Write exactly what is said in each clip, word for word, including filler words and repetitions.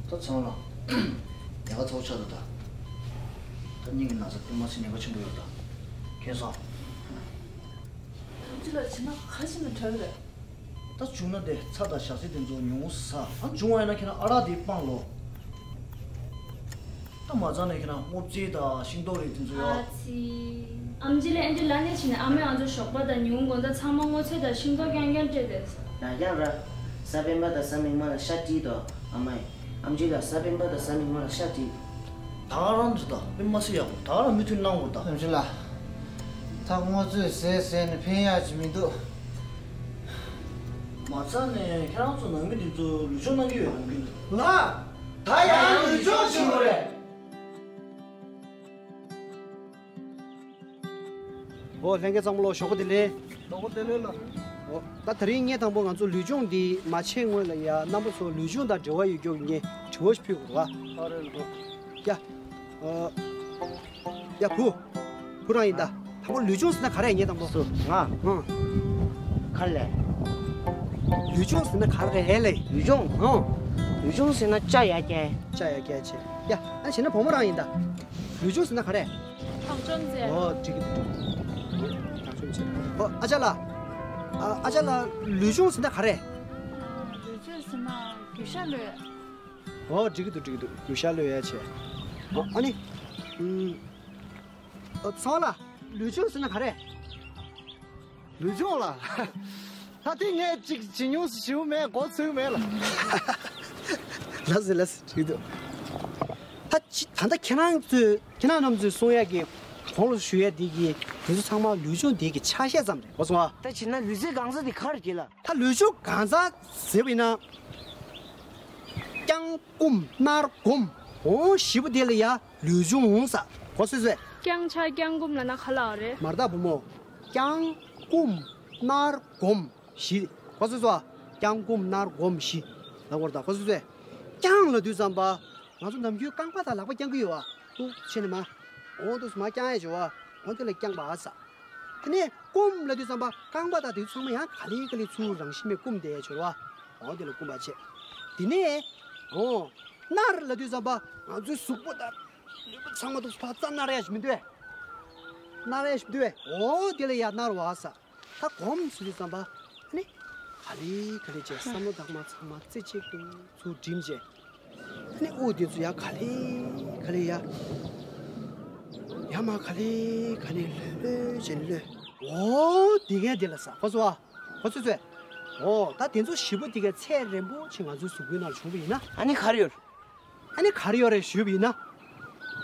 ད་ཚང་ལ་ཉེན་ཁ་ཚ་བོ་ཆགས་འདུག་ད། ད་སྙིང་གི་ན་ཚ་དཔེ་མ་སྲིད་ཉེན་ཁ་ཆེན་པོ་ཡོད་ད། མཁྱེན་སོང་། ཐམས་ཅད་ལ་བྱེད་ན་ག་ཞིག་ན་དྲག་གི་རེད། ད་བྱུང་ན་དེ་ཚྭ་དང་ཞག་ཚི་དེ་ཚོ་ཉུང་ངུ་ཟ། ཨ་བྱུང་བ་ཡིན་ན་ཁྱེད་རང་ཨ་རག་དེ་སྤང་ལོ། ད་མ་ཚང་ནས་ཁྱེད་རང་སྔོ་ཚལ་དང་ཤིང་ཏོག་རིགས་དེ་ཚོ་ཡོད། ཨ་ཙི། ཨམ་ཆི་ལ་ཨེ་འདྲ་ལབ་ནས་བྱས་ནས། ཨ་མས་ང་ཚོ་ཞོགས་པ་དང་ཉིན་གུང་དགོང་དག་ཚང་མ་སྔོ་ཚལ་དང་ཤིང་ཏོག་རྐྱང་རྐྱང་སྤྲད་དེ། ན་རྒྱང་ར། གཟའ་སྤེན་པ་དང་གཟའ་མིག་དམར་ལ་ཤ་སྤྲད་དོ་ཨ་མས། ཨམ་ཆི་ལ་གཟའ་སྤེན་པ་དང་གཟའ་མིག་དམར་ལ་ཤ་སྤྲད། ད་ག་རང་འདྲ་ད། དཔེ་མ་སྲིད་ཡག་པོ། ད་ག་རང་མུ་མཐུད་གནང་དགོས་ད། ཨམ་ཆི་ལགས། ད་སྔོ་ཚལ་ཟས་ཟས་ནས་ཕན་ཡག་ཅིག་མི་འདུག་མ་ཚད་ནས་ཁྱེད་རང་ཚོ་ནང་མི་འདི་ཚོ་ལུས་སྦྱོང་གནང་གི་ཡོད་འོང་གི་འདུག་ལགས། ད་ཡང་ལུས་སྦྱོང་བྱེད་དགོས་རེད། ཨོ་ལྷན་རྒྱས་ཚང་མ་ལོ་ཞོགས་པ་བདེ་ལེགས། ཞོགས་པ་བདེ་ལེགས་ལགས། ཨོ་ད་དེ་རིང་ངས་དང་པོ་ང་ཚོ་ལུས་སྦྱོང་འདི་མ་བྱེད་སྔོན་ལ་ཡ་རྣམ་པ་ཚོ་ལུས་སྦྱོང་དང་འབྲེལ་བ་ཡོད་རྒྱུ་ངས་དྲི་བ་ཞིག་ཕུལ་དགོས་རེད་བ། ཨ་རེད་ལགས། ཡ། ཨ། ཡ་བུ། བུ་རང་ཡིན་ད། དང་པོ་ལུས་སྦྱོང་ཟེར་ན་ག་རེ་ངས་དང་པོ། སུ་ང་། ཨང་། ག་རེ་ལབ། ལུས་སྦྱོང་ཟེར་ན་ག་རེ་ལབ། ལུས་སྦྱོང་། ཨང་། ལུས་སྦྱོང་ཟེར་ན་ལྕགས་ཡར་བཀྱག་ལྕགས་ཡར་བཀྱག་བྱས། ཡ། ཨ་བྱས་ན་བུ་མོ་རང་ཡིན་ད། ལུས་སྦྱོང་ཟེར་ན་ག་རེ། དྲག་སྦྱོང་བྱས། ཨོ་འགྲིག་གི་འདུག་དྲག་སྦྱོང་བྱས། ཨོ་ཨ་ཅག་ལགས། ཨ་ཨ་ཅག་ལགས་ལུས་སྦྱོང་ཟེར་ན་ག་རེ། ལུས་སྦྱོང་ཟེར་ན་རྒྱུ་ཤ་ལོས། ཨོ་འགྲིག་གི་འདུག་འགྲིག་གི་འདུག་རྒྱུ་ཤ་ལོས་ཡ་བྱས། ཨོ་ཨ་ནི། ཨུམ། ཨོ་ཚང་ལགས་ལུས་སྦྱོང་ཟེར་ན་ག་རེ། ལུས་སྦྱོང་ལ། ད་དེ་ངས་ཅིག་ཇི་ཉུང་ཞིག་ཞིབ་མེད་མགོ་ཚོས་མེད་ལ། ལགས་སེ་ལགས་སེ་འགྲིག་འདུག་ད་ཅི་ད་ལྟ་ཁྱེད་རང་ཚོས་ཁྱེད་རང་རྣམ་ཚོས་གསུང་ཡག་གི་གོང་ལ་ཞུ་ཡག་འདི་གི་དེ་ཚོ་ཚང་མ་ལུས་སྦྱོང་འདི་གི་ཆ་ཤས་ཙམ་རེད་གོ་སོང་ཨ། ད་བྱས་ན་ལུས་རྩལ་གང་ཟག་འདི་ག་རེ་གྱིས་ལ། ད་ལུས་སྦྱོང་གང་ཟག་ཟེར་བ་ཡིན་ན། བརྐྱང་བསྐུམ་སྣར་སྒོམ། འོང་བཞི་པོ་དེ་ལ་ཡ་ལུས་སྦྱོང་འོང་ས་གོ་སོང་ཟེར། བརྐྱང་ཕྱག་བརྐྱང་བསྐུམ་ལབ་ན་ག་ལབ་རེད། མར་ད་བུ་མོ། བརྐྱང་བསྐུམ་སྣར་སྒོམ་བཞི། གོ་སོང་ཟེར། བརྐྱང་བསྐུམ་སྣར་སྒོམ་བཞི། ལབ་དགོས་རེད་ད་གོ་སོང་ཟེར། བརྐྱང་ལབ་དུས་ཙམ་པ། ང་ཚོ་ནམ་རྒྱུན་རྐང་པ་དང་ལག་པ་བརྐྱང་གི་ཡོད་བ། ཏུ་ཕྱིན་ནས་མ། འོང་དུས་མ་བརྐྱང་ཡ་བྱེད་བ། འོང་དེ་ལ་བརྐྱང་པ་ཟ། དེ་ནས་བསྐུམ་ལབ་དུས་ཙམ་པ་རྐང་པ་དང་དེ་ཚང་མ་ཡང་ག་ལེ་ག་ལེ་ཚུར་རང་བཞིན་མེད་བསྐུམ་བསྡད་ཡ་བྱེད་བ། འོང་དེ་ལ་བསྐུམ་པ་བྱེད། དེ་ནས། འོང་། སྣར་ལབ་དུས་ཙམ་པ་ང་ཚོའི་གཟུགས་པོ་དང་ལུས་པོ་ཚང་མ་འདུག་ཕར་རྩ་སྣར་ཡ་ཞིག་མི་འདུག་གས། སྣར་ཡ་ཞིག་མི་འདུག་གས། འོང་དེ་ལ་ཡ་སྣར་བ་ཟ། ད་སྒོམ་ཟེར་དུས་ཙམ་པ། ཨ་ནི། ག་ལེ་ག་ལེ་བྱས་བསམ་བློ་དང་མ་ཚང་མ་རྩེ་གཅིག་ཏུ་ཚུར་བསྒྲིམས་བྱས། ཨ་ནི་དབུགས་དེ་ཚོ་ཡར་ག་ལེ་ག་ལེ་ཡར། ཡར་མར་ག་ལེ་ག་ལེ་ལྷོད་ལྷོད་བྱས་ནས་གློད། འོ་དེ་གས་དེ་ལ་ཟ་གོ་སོང་ཨ། གོ་སོང་ཚོས། འོ་ད་དེ་ཚོ་བཞི་པོ་དེ་གས་ཚད་རན་པོ་ཅིག་ང་ཚོའི་གཟུགས་པོའི་ནང་ལ་བྱུང་བ་ཡིན་ན། ཨ་ནི་ག་རེ་ཡོད། ཨ་ནི་ག་རེ་ཡོད་རེད་ཞུས་པ་ཡིན་ན།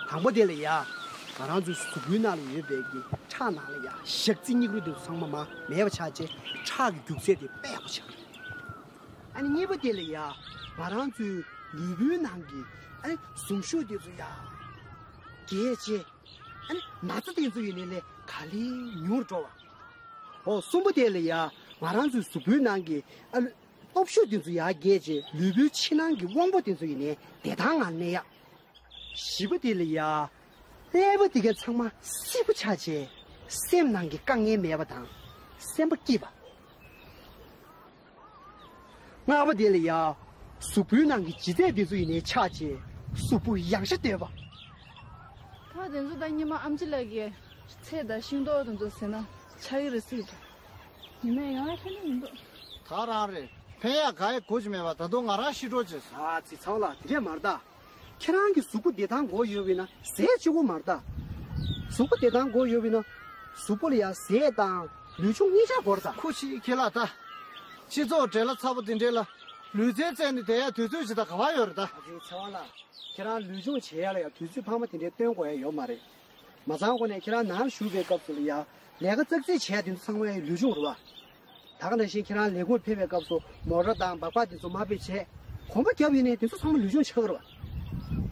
དང་པོ་དེ་ལ་ཡ། ང་རང་ཚོའི་གཟུགས་པོའི་ནང་ལ་ཡོད་པའི་གི་ཁྲག་ནང་ལ་ཡ་ཞག་རྩི་སྙིགས་རོ་དེ་ཚོ་ཚང་མ་མ་མེད་པ་ཆགས་རྗེས་ཁྲག་གི་རྒྱུག་ཚད་དེ་དཔེ་ཡག་པོ་ཆགས་རེད། ཨ་ནི་གཉིས་པ་དེ་ལ་ཡ། ང་རང་ཚོའི་ལུས་པོའི་ནང་གི་ཨ་ནི་ཟུངས་ཤུགས་དེ་ཚོ་ཡ། རྒྱས་རྗེས། ཨ་ནི་ན་ཚ་དེ་ཚོ་ཡིན་ནའི་ལས་ག་ལེ་ཉུང་རུ་འགྲོ་བ། འོ་གསུམ་པ་དེ་ལ་ཡ། ང་རང་ཚོའི་གཟུགས་པོའི་ནང་གི་ཨ་ནི། སྟོབས་ཤུགས་དེ་ཚོ་ཡར་རྒྱས་རྗེས་ལུས་པོའི་ཕྱི་ནང་གི་དབང་པོ་དེ་ཚོ་ཡིན་ནའི་བདེ་ཐང་ངང་གནས་ཡག་བཞི་པ་དེ་ལ་ཡ། ཀླད་པ་དེ་ག་ཚང་མ་བསིལ་པོ་ཆགས་རྗེས་སེམས་ནང་གི་དཀའ་ངལ་མེད་པ་དང་སེམས་པ་སྐྱིད་པ། ལྔ་པ་དེ་ལ་ཡ། གཟུགས་པོའི་ནང་གི་ལྗིད་ཚད་དེ་ཚོ་ཡིན་ནའི་ཆགས་རྗེས་གཟུགས་པོ་ཡང་ཤ་སྟོད་པ། ད་དེ་ཚོ་ད་སྔོན་མ་ཨམ་ཆི་ལགས་ཀྱིས་ཚལ་དང་ཤིང་ཏོག་དེ་ཚོ་ཟས་ན་ཆགས་ཀྱི་རེད་ཟེར་གྱི་འདུག་ཉི་མས་ཡང་ཡང་ཕན་ནི་མི་འདུག་ད་རང་རེད། ཕན་ཡག་ག་ཡེ་གོ་ཅི་མེད་པ་ད་དུང་ང་རང་ཤི་འགྲོ་བྱས་སོང་། ཨ་ཙི་ཚང་ལ་དེ་འདྲས་མ་རེད་ད། ཁྱེད་རང་གི་གཟུགས་པོ་བདེ་ཐང་དགོས་ཡོད་པ་ཡིན་ན་ཟས་གཅིག་པོ་མ་རེད་ད། གཟུགས་པོ་བདེ་ཐང་དགོས་ཡོད་པ་ཡིན་ན། གཟུགས་པོ་ལ་ཡ་ཟས་དང་ལུས་སྦྱོང་གཉིས་ཆ་དགོས་རེད་ད། ཁུ་ཤི་ཁྱེད་ལ་ད། སྤྱི་ཚོགས་བྲེལ་བ་ཚ་པོ་དེ་འདྲས་ལ་ལུས་རྩལ་རྩེད་ནས་བསྡད་ཡ་དུས་ཚོད་ཅིག་ད་ག་པར་ཡོད་རེད་ད། ཨ་ཙི་ཚང་ལ། ཁྱེད་རང་ལུས་སྦྱོང་བྱེད་ཡ་ལ་ཡ་དུས་ཚོད་ཕངས་པ་དེ་འདྲས་སྟོན་དགོས་ཡ་ཡོད་མ་རེད། མ་ཚང་ཁོ་ནས་ཁྱེད་རང་ནང་བཞུགས་པའི་སྐབས་སུ་ལ་ཡ། ལས་ཀ་ཙག་ཙིག་བྱས་དེ་ཚོ་ཚང་མ་ཡ་ལུས་སྦྱོང་རེད་བ། ད་ག་ནང་བཞིན་ཁྱེད་རང་ལས་ཁུངས་ཕེབས་པའི་སྐབས་སུ་མོ་ཊ་དང་སྦག་སྦག་དེ་ཚོ་མ་ཕེབས་བྱས། གོམ་པ་བརྒྱབ་ཡོད་ནའི་དེ་ཚོ་ཚང་མ་ལུས་སྦྱོང་ཆགས་ཀྱི་རེད་བ།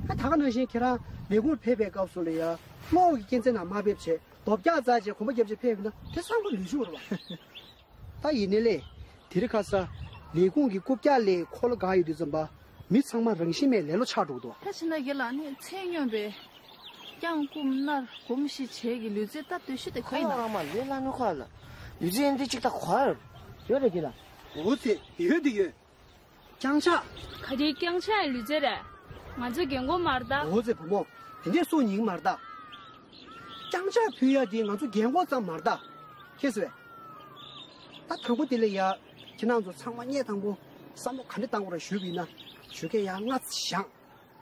ད་ག་ནང་བཞིན་ཁྱེད་རང་ལས་ཁུངས་ཕེབས་པའི་སྐབས་སུ་ལ་ཡ། གློག་གི་རྐྱེན་རྩ་ནང་མ་ཕེབས་བྱས་རྡོ་བཀྱག་བཙལ་བྱས་གོམ་པ་བརྒྱབ་བྱས་ཕེབས་ཡོད་ན་དེ་ཚང་མ་ལུས་སྦྱོང་རེད་བ། ད་ཡིན་ནའི་ལས། དེ་རིང་ཁ་སང་ལས་ཁུངས་ཀྱི་རྐུབ་བཀྱག་ལས་འཁོར་ལོ་འགག་ཡོད་དུས་ཙམ་པ། མི་ཚང་མ་རང་བཞིན་མེད་ལེ་ལོ་ཆགས་འགྲོ་གི་འདུག་ད་ཕྱིན་ན་རྒན་ལགས་ནི་ཚད་སྙོམས་པའི་བརྐྱང་བསྐུམ་སྣར་སྒོམ་བཞི་བྱས་ཀྱི་ལུས་རྩལ་སྟབས་བདེ་ཤོས་དེ་ག་ཡིན་ན། ཁོ་རང་མ་ལུས་ལ་ནུ་ཁ་ལ། ལུས་རྩལ་འདི་གཅིག་ད་གོ་ཡོད། ཡོད་རེད་རྒན་ལགས། འོ་ཚེ་ཡོད་དེ་ཡོད། བརྐྱང་ཕྱག་ག་དེ་བརྐྱང་ཕྱག་ཡི་ལུས་རྩལ་རེད། ང་ཚོའི་རྒན་གོག་མ་རེད་ད། འོ་ཙེ་བུ་མོ། དེ་འདྲས་གསུང་ཉན་གྱི་མ་རེད་ད། རྐྱང་ཕྱག་ཕུལ་ཡ་དེ་ང་ཚོ་རྒན་གོག་ཙམ་མ་རེད་ད། ཁྱེད་ཚོས། ད་དང་པོ་དེ་ལ་ཡ། ཁྱེད་རང་ཚོ་ཚང་མ་སྔོན་དང་པོ་བསམ་བློ་ག་འདྲ་བཏང་དགོས་རེད་ཞུས་པ་ཡིན་ན། ཞོགས་ཀས་ཡར་སྔ་ཙམ་བཞེངས།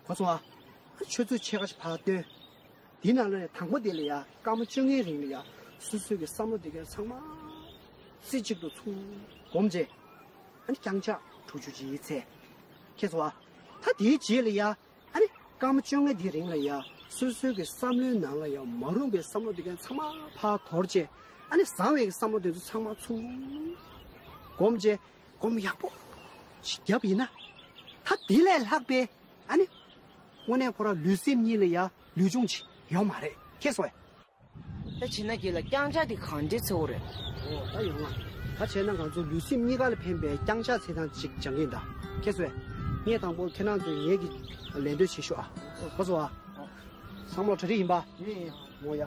གོ་སོང་ཨ། ཆུ་ཚོད་ཕྱེད་ཀ་ཞིག་ཕར་བཏོན། དེའི་ནང་ལ་ནས་དང་པོ་དེ་ལ་ཡ་སྐར་མ་བཅོ་ལྔའི་རིང་ལ་ཡ་སོ་སོའི་གི་བསམ་བློ་དེ་ག་ཚང་མ་རྩེ་གཅིག་ཏུ་ཚུགས། སྒོམ་བྱས། ཨ་ནི་རྐྱང་ཕྱག་དྲུག་ཅུ་ཅིག་འཚལ། ཁྱེད་ཚོ་ཨ། ད་དེའི་རྗེས་ལ་ཡ། ཨ་ནི་སྐར་མ་བཅོ་ལྔ་དེའི་རིང་ལ་ཡ་སོ་སོའི་གི་བསམ་བློའི་ནང་ལ་ཡ་མ་རུངས་པའི་བསམ་བློ་དེ་ག་ཚང་མ་ཕར་དོར་བྱས། ཨ་ནི་བཟང་བའི་གི་བསམ་བློ་དེ་ཚོ་ཚང་མ་ཚུགས། སྒོམ་བྱས། སྒོམ་ཡག་པོ་ཞིག་བརྒྱབ་ཡིན་ན། ད་དེ་ལས་ལྷག་པའི། ཨ་ནི། དངོས་གནས་ཁོ་རང་ལུས་སེམས་གཉིས་ལ་ཡ་ལུས་སྦྱོང་ཅིག་ཡོད་མ་རེད། ཁྱེད་ཚོས། ད་བྱས་ན་ཁྱེད་ལ་རྐྱང་ཕྱག་དེ་གང་འདྲས་འཚོལ་དགོས་རེད། ཨོ་ད་ཡོང་ང་། ད་བྱས་ན་ང་ཚོ་ལུས་སེམས་གཉིས་ཀ་ལ་ཕན་པའི་རྐྱང་ཕྱག་འཚོལ་སྟངས་ཅིག་སྦྱང་གི་ཡིན་ད། ཁྱེད་ཚོས། ངས་དང་པོ་ཁྱེད་རང་ཚོས་ངེད་ཀྱི་ལད་ཟློས་བྱེད་ཤོག་ཨ། གོ་སོང་ཨ། བསམ་བློ་གྲ་སྒྲིག་ཡིན་པ། ཡིན་ཡིན། ངོ་ཡ།